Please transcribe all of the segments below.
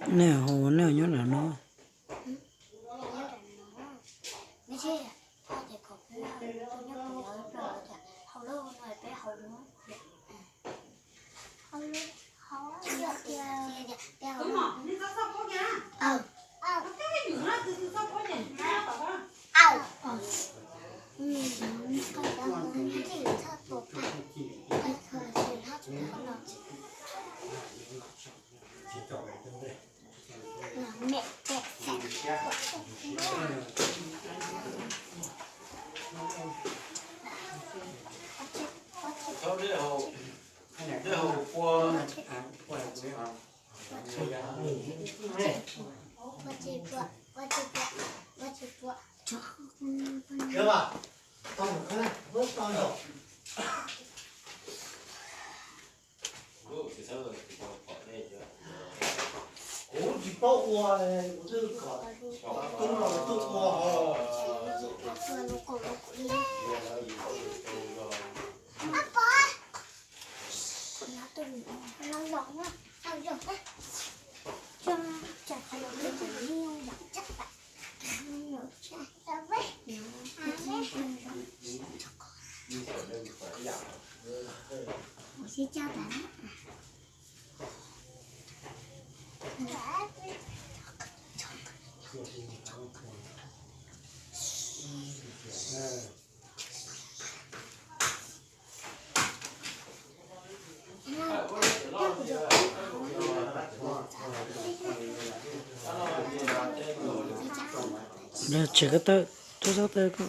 Nej hu nej nyob nram no. Kuv tsis paub ua, kuv twb kom tub no tuaj ua os. Tsis koj tawm, tub txhob tawm koj.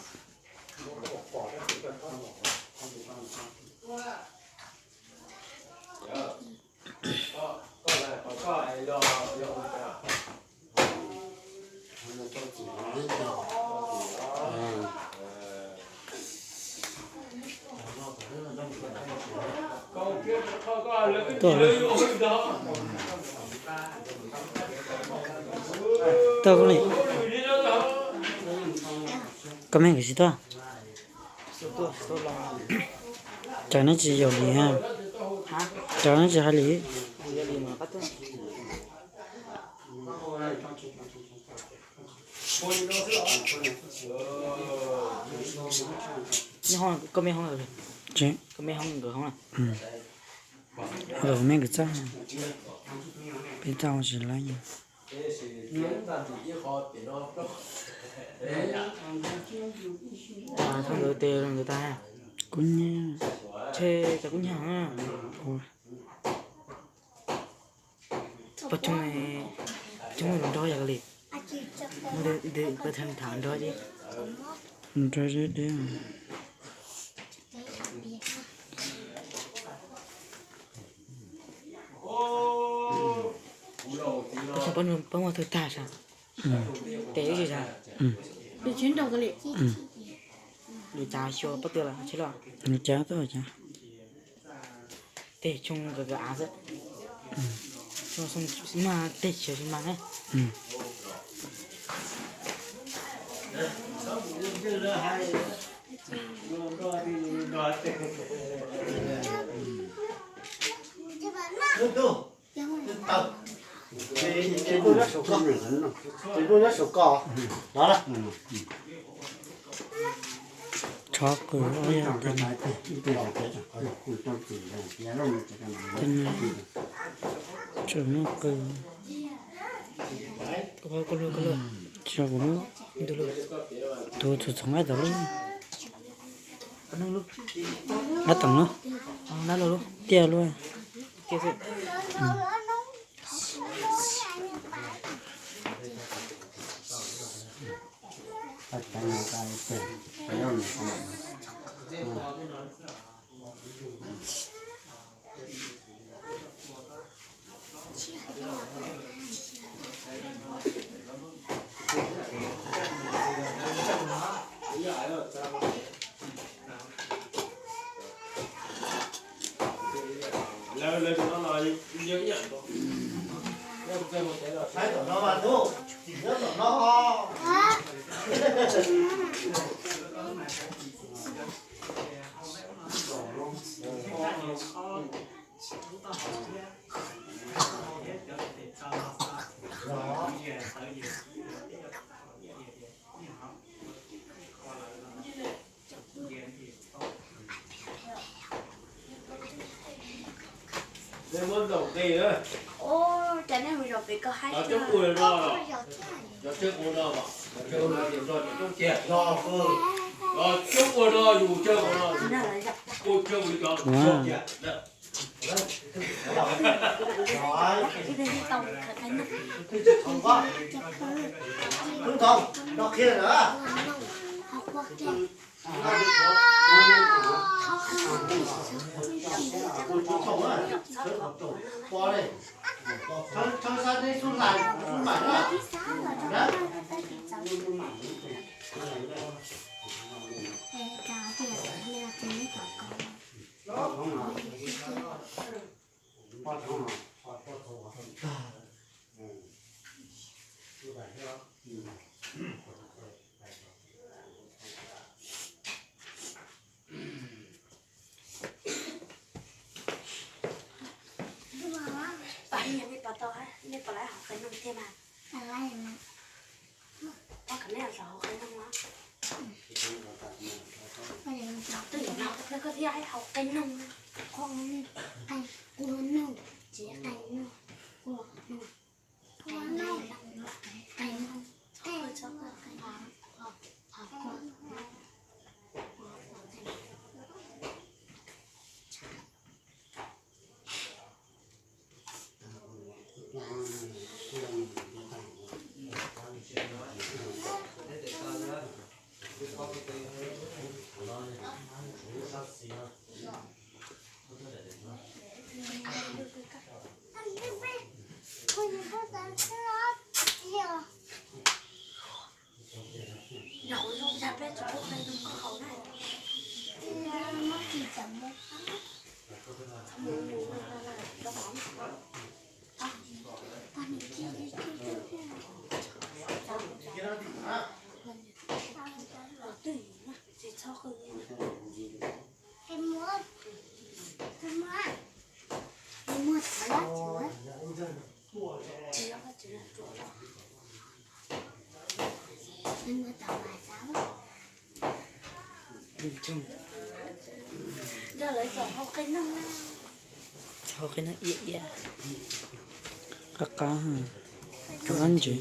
Tuaj, tuaj koj li. Koj me kwv tsis tuaj. Cov neb tsis yaum li, cov neb tsis hais li. Koj me hoob, koj me hoob nkawd hoob. Los me kwv txaj, peb txaj ua tsis laib. Thaum ntawd tes ntawd tag. Kuv nyiag. Tshe cas kuv nyiag. Pab coob, coob nrog yog li. Pab tham nrog ces. Nrog deb deb. Peb muaj twg tag sas? Tes ib tsis sas? Lwm cas xyuas pob tw los tsis los? Cas tuaj cas? Tej tshoob nkawd nkawd av xwb. Tshoob xwb mas tej tsis yog tsis mag na. Tsis muaj nyob saum ko, tsis muaj nyob saum ko. Tshov qws, tsis muaj qws. Tus txhoov txhoov ab tau lub, ab tau lub, tiaj lub. Twb yuav no koj thiaj haus qe noog. Haus qe noog iab iab, qab qab, qab ntsev.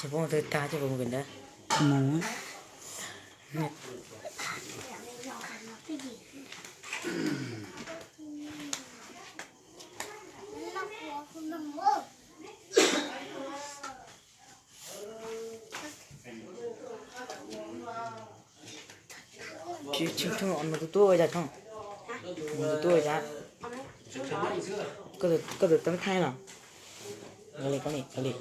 Ces peb mus twg tag ces peb mus kev ntawd. Mus. Tsis tshua, nws tus tub ua cas tshua? Nws tus tub ua cas? Koj tus, koj tus tub thaij los? Koj li, koj li, koj li.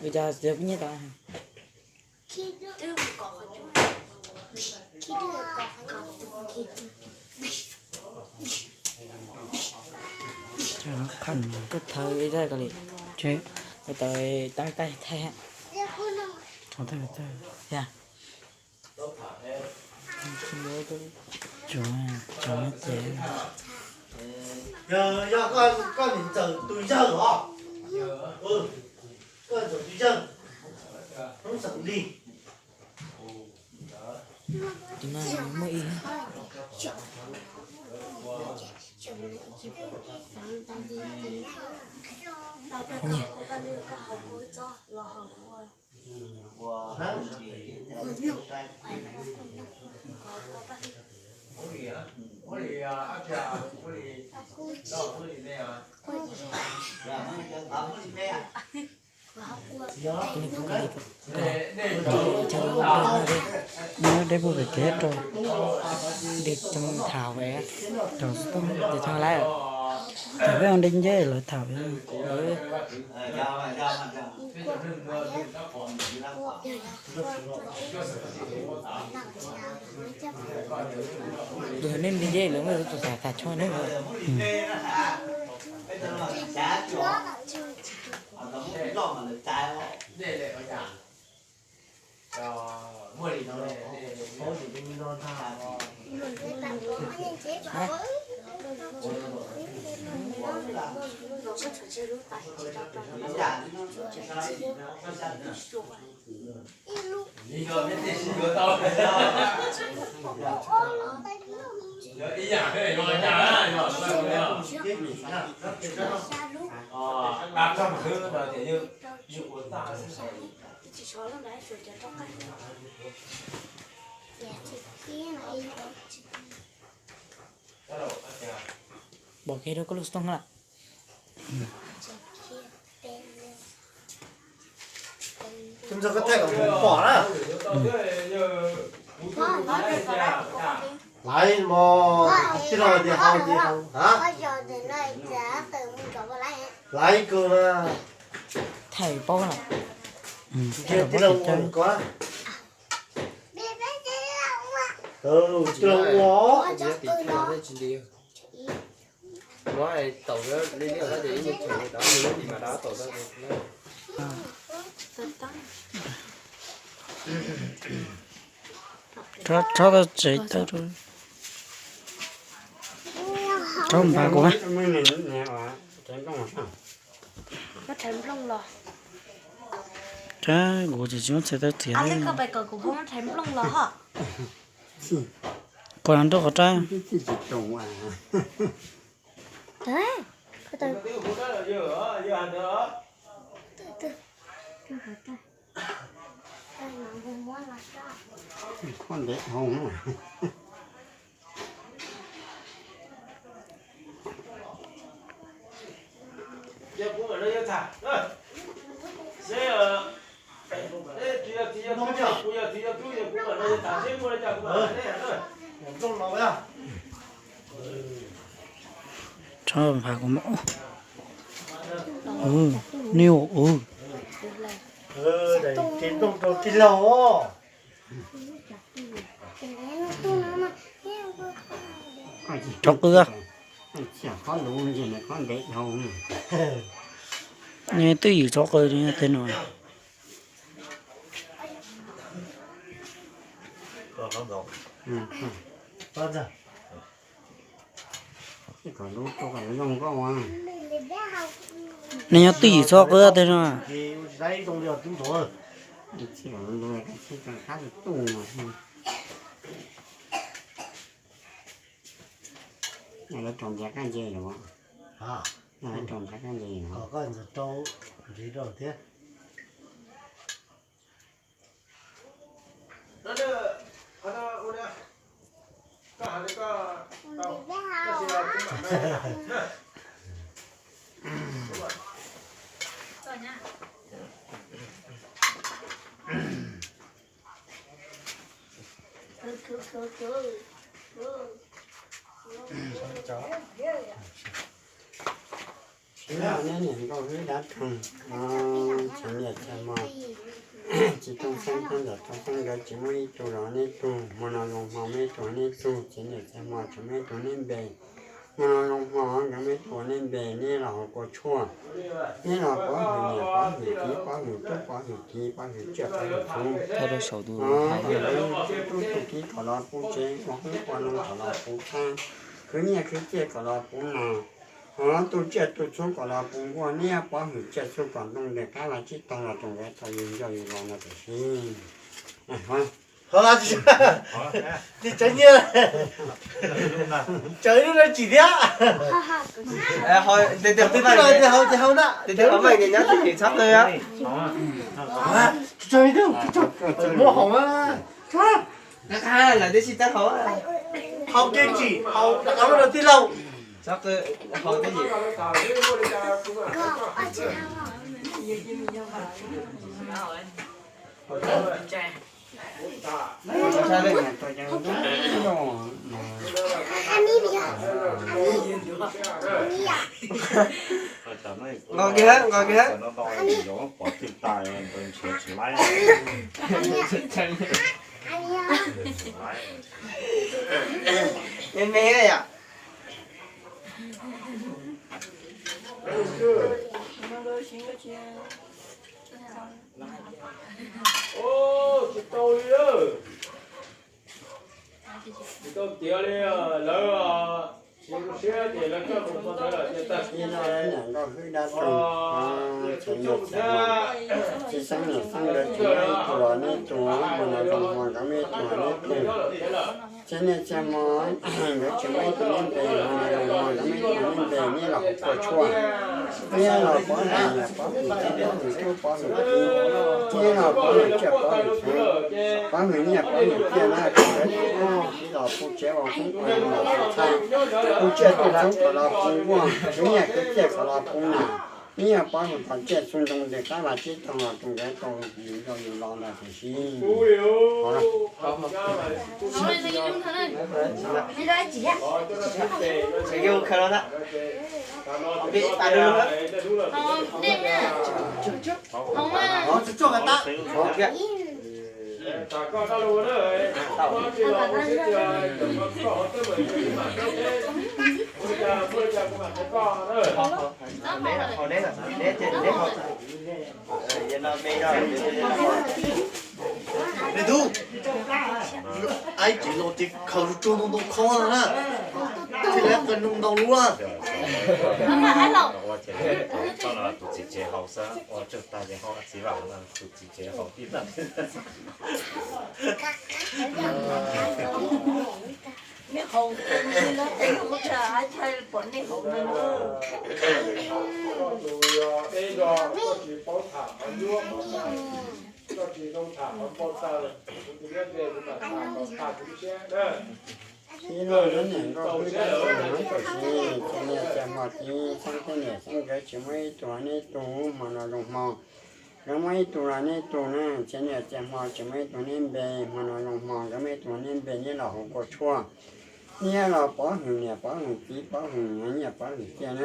Ua cas nyiaj tau? Koj thawb ib zaj koj li. Tawv tab taij thaij. Yog, yog koj, koj niam ntxawm tus yawg os. Koj ntxawm tus yawg, Hmoob xeem Lis. Tus no muaj ib. Nyob deb puag pem kev rau, deb cov tham ve, cov xov tooj ces txog lawm, ces peb ua deb nceb lawv tham ve. Tus nej deb nceb lawv muaj tus tham tham tshua ne. Pom kev rau koj lub xov tooj lawm. Tus ntxawg koj thaij kom kuv pom na. Laiv mog, tij laug tias hau ces hau. Laiv kawg na. Thaij paub na. Tij laug ua koj. Tij laug ua. Rov tau tsev tau rau, rov npaj kuv. Rab kuv tsis tsis muab txhais tau tiag. Qhov nroj qhov rab. Tsob npaj kuv mas. Nws ua, tij laug. Tsob qwb. Nws twb ywm tsob qwb li tej no. Nws nyob twj ywm txhob qwb tej no. Lawv rau ntiav kab nce los, lawv rau ntiav kab nce los. Ib yam neb niam nkauj hlwb dab roog, txiv niam txiv hmo, txiv Tooj Xeeb thiab ntxawm Tooj Xeeb nkawd tsis muaj ib tug los neb tug, hmo no zoo hmo muaj ib tug neb tug, txiv niam txiv hmo tsis muaj ib tug neb npe. Hmo no zoo hmo nkawd muaj ib tug neb npe, neb los hauv kua tshuaj, neb los Pov Hwm niam, Pov Hwm txiv, Pov Hwm tub, Pov Hwm kiv, Pov Hwm tsiaj, Pov Hwm txhuv. Nkawd tub tub tu kiv kom los puv tsev, ua qoob ua loo kom los puv txhab, khwv nyiaj khwv txiaj kom los puv nas, hos tu tsiaj tu txhuv kom los puv nkuaj, neb Pov Hwm tsiaj txhuv kom ntoo ntws qab vaj tsib taug los rau nkawd tau yus ncauj yus lo no tam sim. Tsis tseem nyiaj, tseem ib lub no tsis thiab. Tes tes qhov meej ces nyob ces txhob qw. Muab hau, lawv twb tsis txawj hau. Hau kiag tsis hau, rov qab mus rau tij laug. Txhob qw, hau twb yim. Nqos kiag, nqos kiag. Me me yom. Tsis tau li, tsis tau tiav li, lawv tsis zoo siab ces lawv coj mus pov ntawd lawm ces tag kis no niam nkauj hlwb dab roog, txiv niam txiv hmo, txiv xeeb niam xeeb nkawd tsis muaj ib tug los neb tug, hmo no zoo hmo nkawd muaj ib tug los neb tug. Txiv niam txiv hmo, nkawd tsis muaj ib tug neb npe, hmo no zoo hmo nkawd muaj ib tug neb npe, neb los hauv kua tshuaj, neb los Pov Hwm niam, Pov Hwm txiv, Pov Hwm tub, Pov Hwm kiv, neb los Pov Hwm tsiaj, Pov Hwm txhuv, Pov Hwm nyiaj, Pov Hwm txiaj na, kom nkawd tau los puv tsev ua qoob ua loo los puv txhab, tu tsiaj tu txhuv kom los puv nkuaj, khwv nyiaj khwv txiaj kom los puv nas, neb yog Pov Hwm kom tsiaj txhu ntoo ntws qab vaj tsib taug los rau nkawd tau yus ncauj yus lo ntag tam sim. Me tub, aib tsev los ces khaws tsuag ntau ntau kho na, thiaj li qe noo ntau lub na. Tus txiv tsev haus xwb, ua tsawg tag ces haus txiv vam no, tus txiv tsev haus tib tag. Nej haus, nej lawv peb lub qhov tshaj, ab tshaj pom nej haus no. Koj tsis paub tham qhov nyuaj qhov ntawd, koj tsis zoo tham qhov npau taws, kuv tus liab npe kuv mam tham kom tham kuv lub siab na. Txij no lub niam nkauj hlwb dab roog no tam sim, txiv niam txiv hmo, txiv xeeb thiab niam xeeb nkawd tsis muaj ib tug los neb tug, hmo no zoo hmo nkawd muaj ib tug los neb tug na. Txiv niam txiv hmo tsis muaj ib tug neb npe, hmo no zoo hmo nkawd muaj ib tug neb npe, neb los hauv kua tshuaj, neb los Pov Hwm niam, Pov Hwm txiv, Pov Hwm nyiaj, Pov Hwm txiaj na.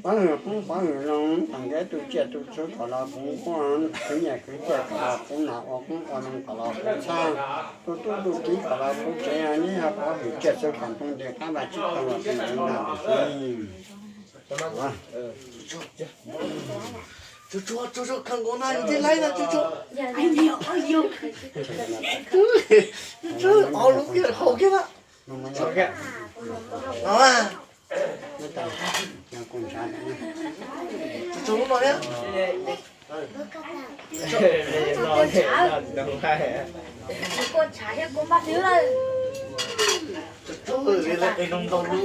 Pov Hwm qoob Pov Hwm loo, kom nkawd tu tsiaj tu txhuv kom los puv nkuaj, khwv nyiaj khwv txiaj kom los puv nas, ua qoob ua loo kom los puv txhab, tu tub tu kiv kom los puv tsev, neb yog Pov Hwm tsiaj txhu kom ntoo ntws qab vaj tsib taug los rau nkawd ntag tam sim. Ob lub kiag haus kiag na. Tsuag lub no thiab. Tsuag li lawv qe noo ntau lub.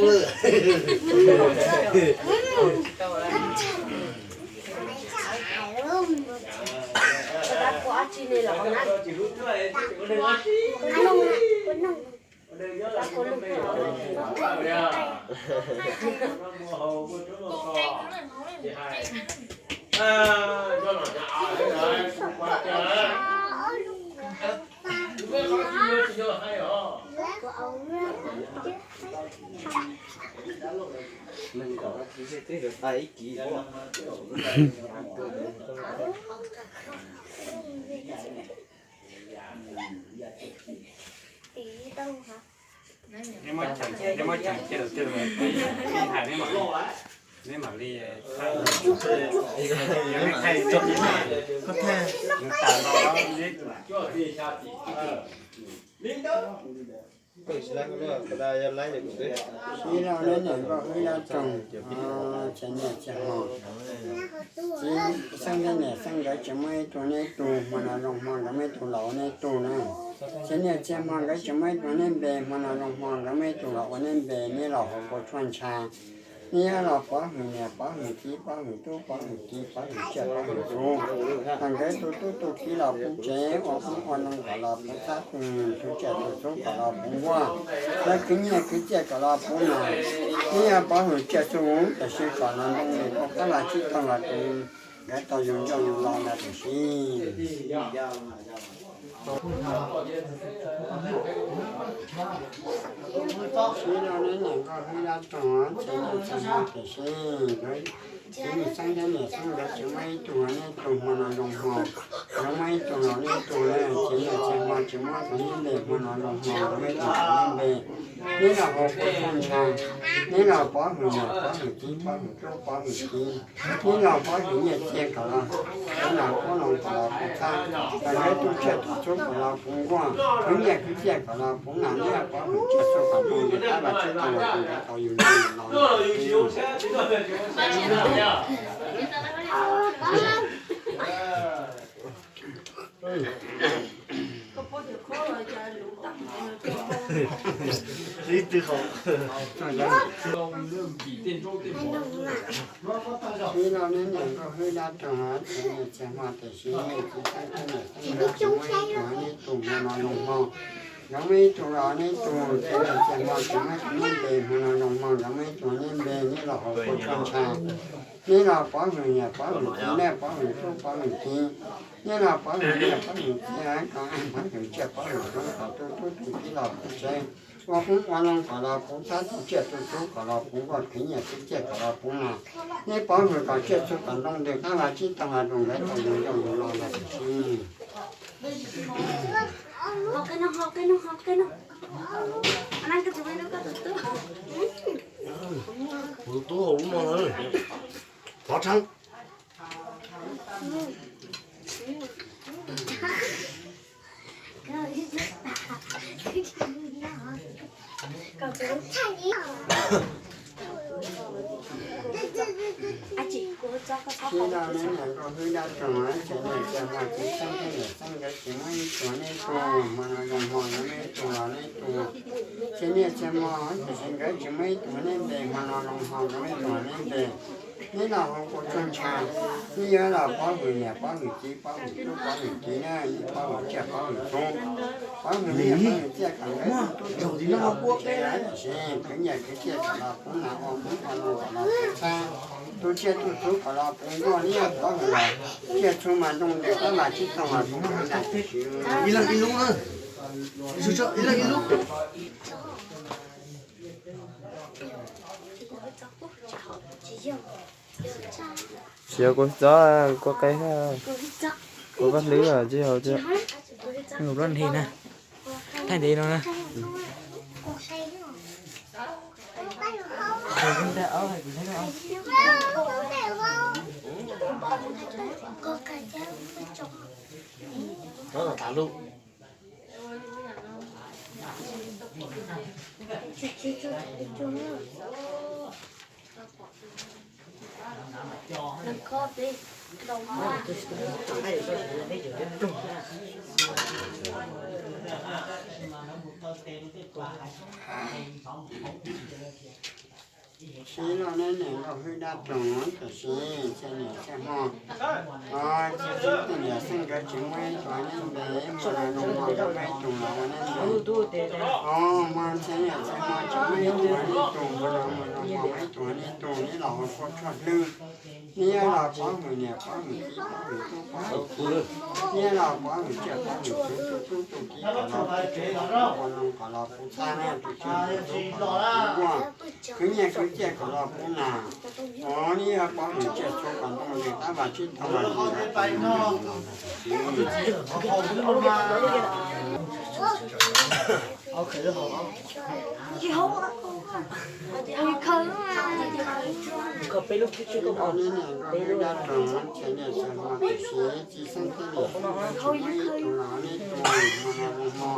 Neb muab tseem cia, neb muab tseem cia, neb mam li, neb mam li thaij, neb thaij, nws tas no neb. Ib los neb niam nkauj ib dab roog, txiv niam txiv hmos, txiv xeeb thiab niam xeeb nkawd tsis muaj ib tug neb tug, hmo no zoo hmo nkawd muaj ib tug los ua neb tug na. Txiv niam txiv hmos nkawd tsis muaj ib tug neb npe, hmo no zoo hmo nkawd muaj ib tug los ua neb npe, neb los hauv kua tshuaj ntsha. Neb yuav los pov hwm niam pov hwm txiv pov hwm tub pov hwm kiv pov hwm tsiaj pov hwm txhu, kom nkawd tu tub tu kiv los puv tsev, ua qoob ua loo kom los puv txhab, tu tsiaj tu txhu kom los puv nkuaj, lawv khwv nyiaj khwv txiaj kom los puv nas. Neb yuav pov hwm tsiaj txhu, tam sim kom los ntoo li ua qab los tsib taug los tu, nkawd tau yug ncauj yug lo ntawd tam sim. Tsis los neb niam nkauj ib dab roog, txiv niam txiv hmos tam sim, txiv niam xeeb thiab niam xeeb nkawd tsis muaj ib tug neb tug, hmo no zoo hmo nkawd muaj ib tug los neb tug na. Txiv niam txiv hmos tsis muaj tus neb npe, hmo no zoo hmo nkawd muaj ib tug los neb npe. Neb los hauv kua tshuaj ntsha, neb los pov hwm niam pov hwm txiv pov hwm tub pov hwm kiv, neb los pov hwm nyiaj txiag kom los puv nas, qoob loo kom los puv txhab, kom nkawd tu tsiaj tu txhu kom los puv nkuaj, khwv nyiaj khwv txiaj kom los puv nas. Neb yuav pov hwm tsiaj txhu kom ntoo li qab los tsib taug los tu, nkawd tau yug ncauj yug lo. Ib los neb niam nkauj ib dab roog, txiv niam txiv hmos tam sim, txiv xeeb thiab niam xeeb nkawd tsis muaj ib tug neb tug, hmo no zoo hmo nkawd muaj ib tug los neb tug. Txiv niam txiv hmos tsis muaj tus neb npe, hmo no zoo hmo nkawd muaj ib tug neb npe. Neb los hauv kua tshuaj ntsha, neb los pov hwm niam pov hwm txiv, neb pov hwm tub pov hwm kiv, neb los pov hwm niam pov hwm txiv, kom pov hwm tsiaj pov hwm txhu kom tu tub tu kiv los puv tsev, ua qoob ua loo kom los puv txhab, tu tsiaj tu txhu kom los puv nkuaj, khwv nyiaj khwv txiaj kom los puv nas. Neb pov hwm kom tsiaj txhu kom ntoo li qab los tsib taug los tu, nkawd tau yug ncauj yug lo ntawd tam sim. Kuv tus tub hauv lub no na, Thov Thab. Tsis los neb niam nkauj ib dab roog, txiv niam txiv hmos txiv xeeb thiab niam xeeb nkawd tsis muaj ib tug neb tug, hmo no zoo hmo nkawd muaj ib tug los neb tug. Txiv niam txiv hmos tam sim nkawd tsis muaj ib tug neb npe, hmo no zoo hmo nkawd muaj ib tug neb npe. Neb los hauv kua tshuaj ntsha, neb yuav los pov hwm niam pov hwm txiv pov hwm tub pov hwm kiv na, pov hwm tsiaj pov hwm txhu, pov hwm nyiaj pov hwm txiaj kom nkawd tu tub tu kiv los puv tsev, tam sim khwv nyiaj khwv txiaj kom los puv nas, ua qoob ua loo kom los puv txhab, tu tsiaj tu txhu kom los puv nkuaj. Neb yuav pov hwm tsiaj txhu mas ntoo li qab los tsib taug los tu nkawd tam sim. Ib leeg ib lub na, ib leeg ib lub. Tsis yog kua txob, kua qe, kua paj hlwb tsis yog. Nws lub nthi na, thaij ntev no na. Tsis los neb niam nkauj hwj dab roog, tam sim txiv niam txiv hmos, txiv xeeb thiab niam xeeb nkawd tsis muaj ib tug neb npe, hmo no zoo hmo nkawd muaj ib tug los ua neb npe. Os, hmo txiv niam txiv hmos tsis muaj ib tug neb tug, hmo no zoo hmo muaj ib tug neb tug, neb los ua kua tshuaj hlwb. Neb los pov hwm niam pov hwm txiv pov hwm tub pov hwm kiv. Neb los pov hwm tsiaj pov hwm txhu, tus tub tus kiv kom los puv tsheb kom los puv noog kom los puv txhab, tus tsiaj tus tub kom los puv vuaj, khwv nyiaj khwv txiaj kom los puv nas. Os, neb yuav pov hwm tsiaj txhu kom ntuj nqis qab vas tsib taug los tus ntawd puas yog yus los na tus txiv? Neb niam nkauj neb dab laug, txhia niam txhia hmo tam sim txiv xeeb txheeb niam tsis muaj ib tug los neb tus hmo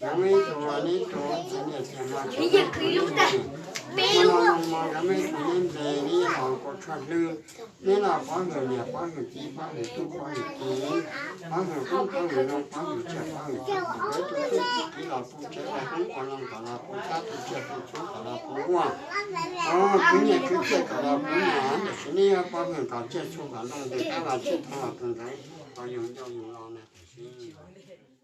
no hmo, yog muaj ib tug los neb tus txhia niam txhia hmo tsis muaj ib tug neb tus. Hmo no hmo nkawd muaj ib tug neb ntes neb los ua kua tshuaj hlwb. Neb los pov hwm niam pov hwm txiv pov hwm tub pov hwm kiv, pov hwm tub pov hwm noog pov hwm tsiaj pov hwm txhu kom peb tus tub tus kiv los puv tsheb los puv noog kom los puv txhab, tus tsiaj tus txhu kom los puv vuaj. Os, khwv nyiaj khwv txiaj kom los puv nas, tam sim neb yuav pov hwm kom tsiaj txhu kom ntuj nqis qab vas tsib taug los tus ntawd puas yog yus los na tus txiv?